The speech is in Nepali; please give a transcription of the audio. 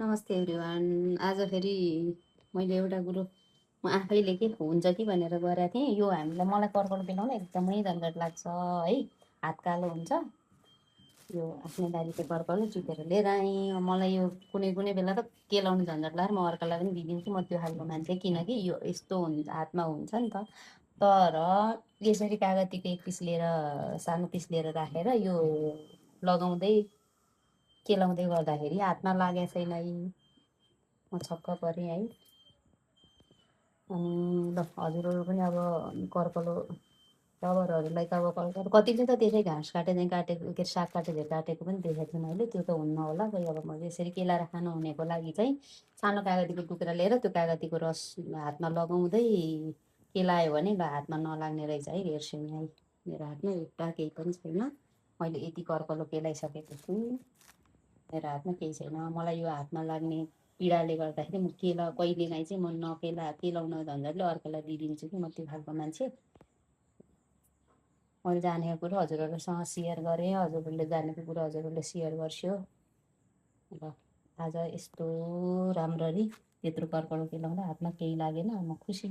नमस्ते एभ्रिवान। आज फेरि मैले एउटा कुरो म आफैले के हुन्छ कि भनेर गरेको थिएँ। यो मलाई कर्कल बेलाउन एकदमै झन्झट लाग्छ है। हात कालो हुन्छ। यो आफ्नै बारीको कर्कल टिपेर लिएर आएँ। मलाई यो कुनै कुनै बेला त केलाउनु झन्झट लाग्यो। म अर्कालाई पनि दिइदिन्छु। म त्यो खालको मान्छे, किनकि यो यस्तो हुन्छ, हातमा हुन्छ नि त। तर यसरी कागतीको एक पिस लिएर, सानो पिस लिएर राखेर यो लगाउँदै केलाउँदै गर्दाखेरि हातमा लागेको छैन। म छक्क परेँ है। अनि ल हजुरहरू पनि अब कर्कलो टबरहरूलाई त अब कतिले त त्यसै घाँस काटेको के साग काटेको पनि देखेको थिएँ मैले। त्यो त हुन्न होला कोही। अब मैले यसरी केलाएर खानु हुनेको लागि चाहिँ सानो कागतीको टुक्रा लिएर त्यो कागतीको रस हातमा लगाउँदै केलायो भने ल हातमा नलाग्ने रहेछ है। हेर्छु नि है, मेरो हातमा एउटा केही पनि छैन। मैले यति कर्कलो केलाइसकेको छु, मेरो हातमा केही छैन। मलाई यो हातमा लाग्ने पीडाले गर्दाखेरि म कहिलेकाहीँ चाहिँ म केलाउन झन्झटले अर्कालाई दिइदिन्छु कि म त्यो खालको मान्छे। मैले जानेको कुरो हजुरहरूसँग सेयर गरेँ, हजुरहरूले जानेको कुरो हजुरहरूले सेयर गर्छु। र आज यस्तो राम्ररी त्यत्रो कर्कलो केलाउँदा हातमा केही लागेन, म खुसी।